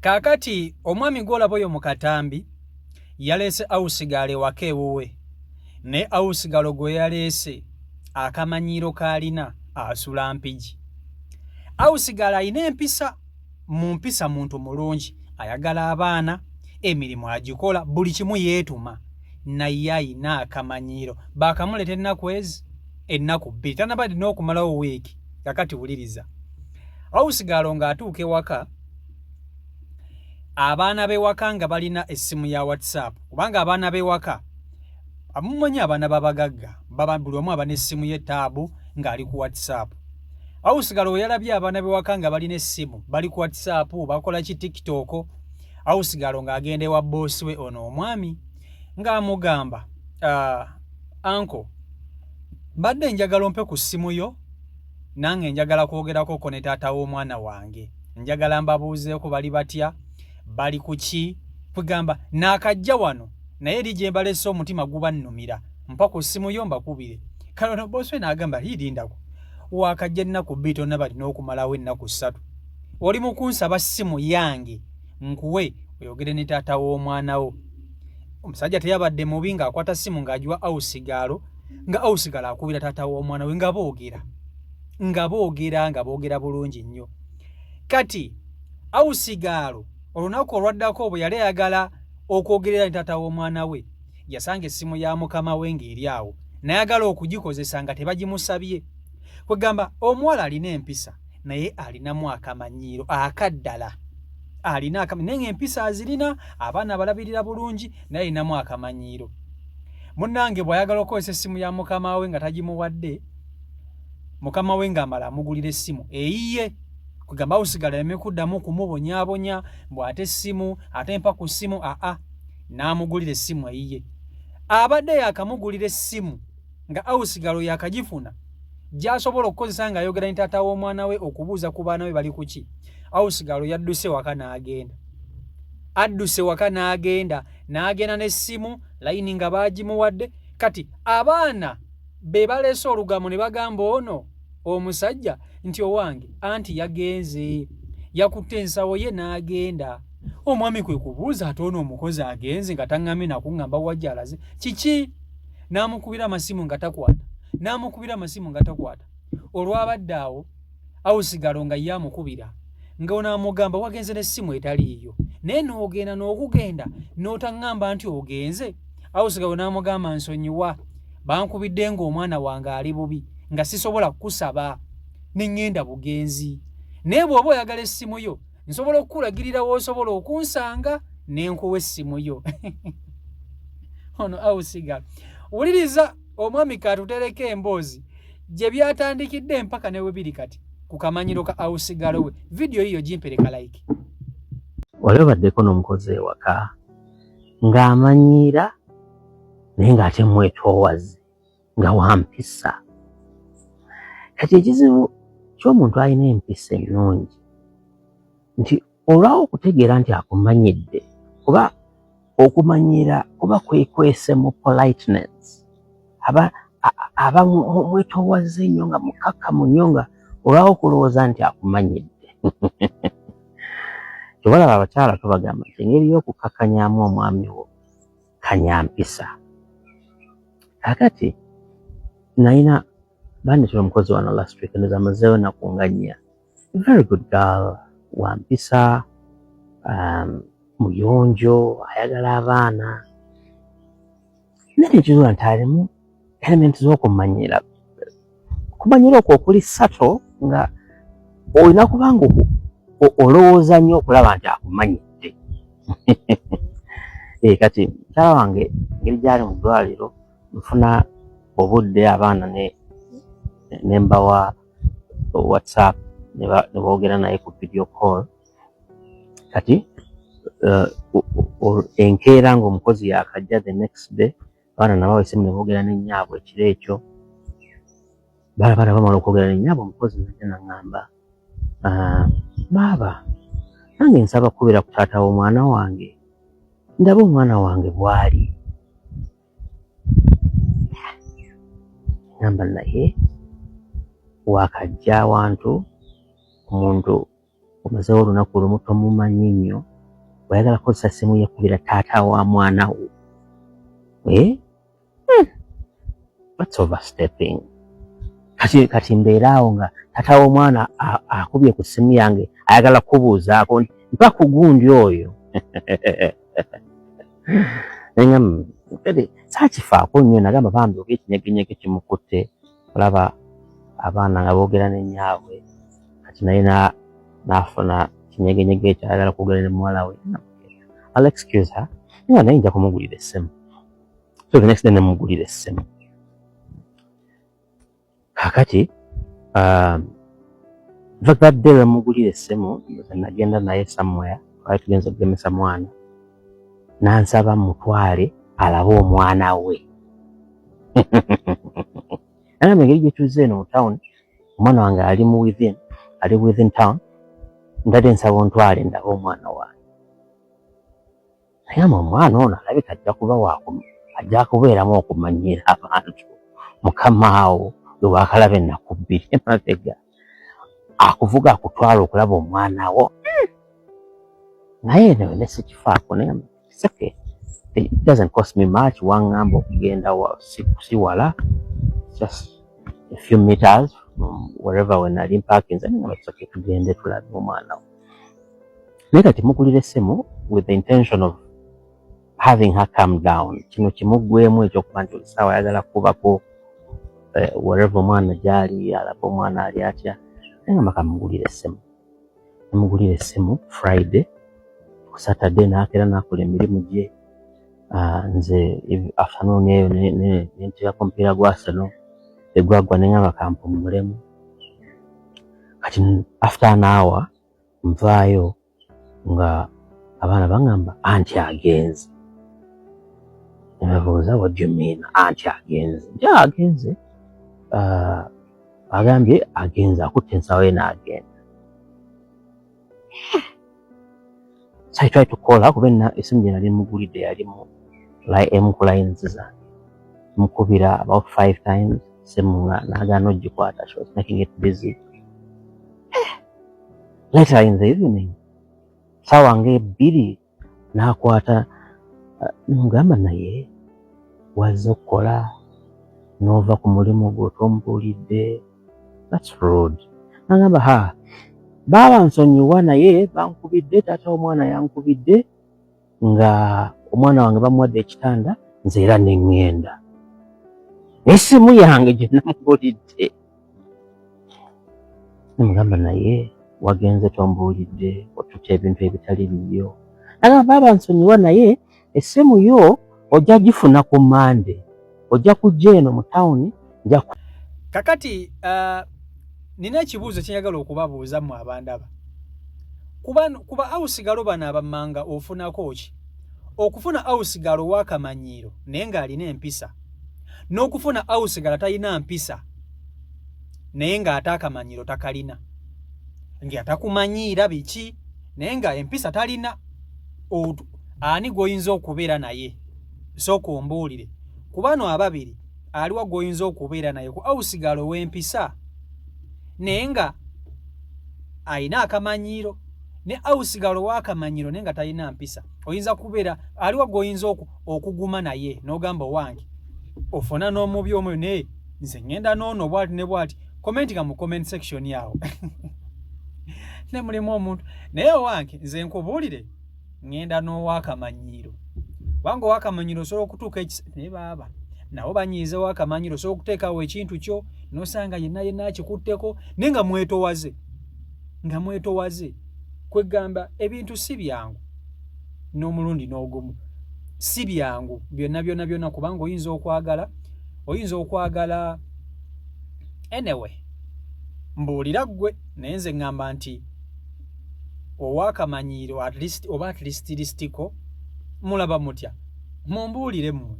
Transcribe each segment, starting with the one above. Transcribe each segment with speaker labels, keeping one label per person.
Speaker 1: Kaakati omwami gw'olaba oyo mu katambi yaleese awusigaalo ewaka ewuwe, naye awusigaalo gwe yaleese akamanyiiro k'alina asula Mpigi. Awusigaalo alina empisa, mu mpisa muntu mulungi, ayagala abaana, emirimu agikola, buli kimu yeetuma, naye alina akamanyiiro. Baakamuleeta ennaku ezi, ennaku 2, tannaba n'okumalawo wiiki. Kakati wuliriza, awusigaalo ng'atuuka ewaka, abaana b'ewaka nga balina essimu ya WhatsApp, kubanga abaana b'ewaka amumanyi, abaana babagagga baba buli omu aba n'essimu ye taabu ng'ali ku WhatsApp. Awusigalo we yalabye abaana b'ewaka nga balina essimu, bali ku WhatsApp, bakola ki, TikTok, awusigalo ng'agenda ewa bboosi we ono omwami ng'amugamba, "Uncle, mbadde njagala ompe ku ssimu yo, nange njagala kwogerakoko ne taata w'omwana wange, njagala mbabuuzeeko bali batya, bali ku ki, kugamba naakajja wano naye eri gye mbalese omutima guba nnumira, mpa ku ssimu yo mbakubire." Kale ono boosi we n'agamba, "Liirindako, waakajja ennaku 2, tonnaba lina okumalawo ennaku 3, oli mu kunsaba ssimu yange nkuwe oyogere ne taata w'omwana wo." Omusajja teyabadde mubi, ng'akwata ssimu ng'agiwa awusigaalo, nga awusigaalo akubira taata w'omwana we, nga boogera, nga boogera, nga boogera bulungi nnyo. Kati awusigaalo olunaku olwaddako bwe yali ayagala okwogerera ne taata w'omwana we, yasanga essimu ya mukama we ng'eri awo, n'ayagala okugikozesa nga tebagimusabye. Kwegamba omuwala alina empisa, naye alinamu akamanyiiro akaddala, alina naye ng'empisa azirina, abaana abalabirira bulungi, naye alinamu akamanyiiro. Munnange bw'ayagala okukozesa essimu ya mukama we nga tagimuwadde, mukama we ng'amala amugulira essimu eyiye. Kugamba awusigala aleme kuddamu kumubonyaabonya mbw ate essimu, ate mpa ku ssimu, aa, n'amugulira essimu eyiye. Abadde yakamugulira essimu, nga awusigalo yakagifuna gy'asobola okukozesa ng'ayogera ne taata w'omwana we okubuuza ku baana be bali kuki, awusigalo yadduse waka n'agenda. Adduse waka n'agenda, n'agenda n'essimu, layini nga baagimuwadde. Kati abaana be baleese olugambo ne bagamba ono omusajja nti owange anti yagenze, yakutte ensawo ye n'agenda. Omwami kwe kubuuza ate ono omukozi agenze nga taŋŋambye nakuŋŋamba wajja alaze kiki? N'amukubira amasimu nga takwata, n'amukubira amasimu nga takwata. Olwabadde awo, awusigalo nga ye amukubira, nga ono amugamba, "Wagenze n'essimu etaliiyo, naye n'ogenda n'okugenda n'otaŋŋamba nti ogenze." Awusigalo n'amugamba, "Nsonyiwa, bankubidde ng'omwana wange ali bubi, nga sisobola kukusaba ne ŋŋenda bugenzi, naye bw'oba oyagala essimu yo, nsobola okukulagirira w'osobola okunsanga ne nkuwa essimu yo." Ono awusigalo, wuliriza omwami katutereko emboozi gye byatandikidde empaka ne we biri kati ku kamanyiro ka awusigalo we. Vidiyo yiyo gimpereka like.
Speaker 2: Wali obaddeko n'omukozi ewaka ng'amanyiira naye ng'ate mwetoowaze, nga wampisa? Kati ekizibu ky'omuntu alina empisa ennungi nti olwawo okutegeera nti akumanyidde, kuba okumanyiira kuba kwekwese mu politeness, aba mwetoowaze nnyo, nga mukakkamu nnyo, nga olwawo okulowooza nti akumanyidde. Kyobalaba abakyala tubagamba nti engeri y'okukakkanyamu omwami wo kanyampisa. Kakati nalina bandetera omukozi wano last week, ndoza amazeewo naku nga 4. Very good girl, wampisa, muyonjo, ayagala abaana, naye tekizuula nti alimu element z'okumanyira, kumanyira okwo okuli sato, nga olina kubanga olowooza nnyo okulaba nti akumanyidde. Kati mukyala wange engeri gyali mu ddwaliro, nfuna obudde abaana ne mbawa WhatsApp ne boogera naye ku video call. Kati enkeera ng'omukozi yakajja, the next day, abaana nabawa esimu ne boogera n'ennyaabwe ekiro ekyo. Baana bamala okwogera n'ennyaabwe, omukozi najja naŋŋamba, "Ah, baaba, nange nsaba kukubira ku taata w'omwana wange, ndabe omwana wange bw'ali." Ŋŋamba, "Naye wakajja awantu, omuntu omazeewo olunaku lumu, tomumanyi nnyo." Oyagala kukozesa simu yekubira taata wa mwana wo, eh? That's overstepping. Kati mbeera awo nga taata w'omwana akubye ku ssimu yange, ayagala kubuuzaako nti mpa ku gundi oyo. Naye nga saakifaako nnyo, nagamba bambi oba ekinyegenyege kimukutte, olaba abaana nga boogera ne nnyaabwe, kati naye n'afuna kinyegenyege ekyo, ayagala kwogera ne muwala we. I'll excuse her, nga naye nja kumugulira essimu. So the next day nemugulira essimu. Kakati in fact that day lwemugulira essimu, nagenda naye somewhere, twali tugenza okugemesa mwana, nansaba mutwale alabe omwana we. Nagamba engeri gyetuze eno mu town, omwana wange ali mu within, ali within town, ndadde nsaba ontwale ndabe omwana wange. Naye ama omwana ono alabika ajja kuba ajja kubeeramu okumanyiira abantu. Mukamaawo lwe wakalaba ennaku 2 emabega akuvuga akutwala okulaba omwana wo, naye ne sikifaako. Naye it's okay, it doesn't cost me much. Waŋŋamba okugenda si wala, just a few meters from wherever we nali mpakinze. Ngamba it's okay, tugende tulabe omwana wo. Naye kati mugulira essimu with the intention of having her calm down, kino kimuggwemu ekyokuba nti essaawa ayagala kubako wherever omwana gyali, alaba omwana ali atya. Naye ngamba kamugulira essimu. Namugulira essimu Friday, ku Saturday nakeera nakola emirimu gye. Nze afternoon eyo nenteekako omupiira gwa Arsenal, egwagwa, neŋŋamba kampummulemu. Kati after an hour nvaayo nga abaana baŋŋamba anti agenze. Nebabuuza, "What do you mean anti agenze?" Nti agenze, agambye agenze, akutte ensawo ye n'agenda. So I tried to call her, kuba essimu gye nali mugulidde yali mu emu ku lines zange. Mukubira about five times, essimu nga n'agaana ogikwata. She was making it busy. Later in the evening, saawa nga 2, n'akwata. Nemugamba, naye wazze okukola n'ova ku mulimu gwo tombuulidde, that's rude. Nagamba, ha, baaba nsonyiwa, naye bankubidde, taata w'omwana yankubidde nga omwana wange bamuwadde ekitanda, nze era neŋŋenda n'essimu yange gye namugulidde. Nemugamba, naye wagenze tombuulidde, otuta ebintu ebitali bibyo. Nagamba, baaba nsonyiwa, naye essimu yo ojja gifuna ku Mande, ojja kujja eno mu tawuni, nja
Speaker 1: Kakati nina ekibuuzo kyenjagala okubabuuza mmwe abandaba. Kuba house girl bano abammanga, ofunako ki okufuna house girl ow'akamanyiiro naye ng'alina empisa, n'okufuna house girl talina mpisa naye ng'ate akamanyiiro takalina, ng'atakumanyiira biki naye nga empisa talina? Ani gw'oyinza okubeera naye? Sooka ombuulire, ku bano ababiri aliwa gw'oyinza okubeera naye? Ku house girl ow'empisa naye nga ayina akamanyiiro, ne house girl ow'akamanyiiro naye nga talina mpisa, oyinza kubeera aliwa gw'oyinza okuguma naye n'ogamba owange ofuna n'omubi omwoyo, naye nze ŋŋenda n'ono bwati ne bwati? Comment nga mu comment section awo ne mulimu omuntu. Naye owange nze nkubuulire, ŋŋenda n'ow'akamanyiiro, kubanga ow'akamanyiiro osobola okutuuka naye baaba nabo banyiiza. Ow'akamanyiiro osobola okuteekawo ekintu kyo n'osanga yenna yenna akikutteko, naye nga mwetowaze, nga mwetowaze. Kwegamba ebintu si byangu n'omulundi n'ogumu, si byangu byonna byonna byonna, kubanga oyinza okwagala. Anyway, mbuulira ggwe, naye nze ŋŋamba nti ow'akamanyiiro at least oba at least listiko. Mulaba mutya? Mumbuulire mmwe,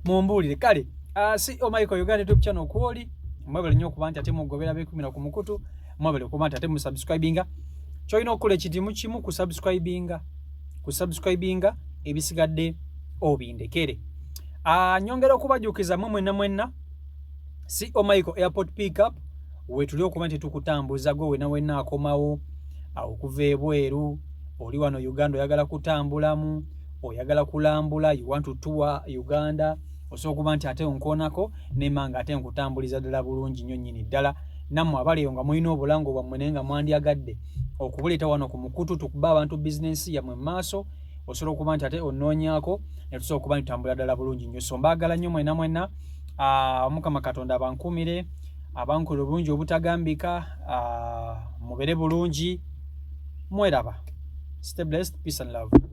Speaker 1: mumbuulire. Kale si Omichael Uganda YouTube channel kwoli. Mwebale nnyo okuba nti ate mugobera bekumira ku mukutu. Mwebale okuba nti ate musubscribinga. Kyolina okukola ekitimu kimu, kusubscribinga, ebisigadde obindekere. Nyongera okubajjukiza mmwe mwenna mwenna, si Omichael Airport Pickup wetuli okuba nti tukutambuza gwe wena wenna akomawo. Okuva ebweru, oli wano Uganda, oyagala kutambulamu, oyagala kulambula, you want to tour Uganda, osobola okuba nti ate onkoonako nema nga ate nkutambuliza ddala bulungi nnyo nnyini ddala. Nammwe abaliyo nga mulina obulango bwammwe naye nga mwandyagadde okubuleeta wano ku mukutu, tukuba abantu bizinensi yammwe mu maaso, osobola okuba nti ate onoonyaako ne tusobola okuba nti tutambula ddala bulungi nnyo. So mbaagala nnyo mwena mwena. Omukama Katonda abankuumire, abankole obulungi obutagambika. Mubeere bulungi, mweraba. Stay blessed, peace and love.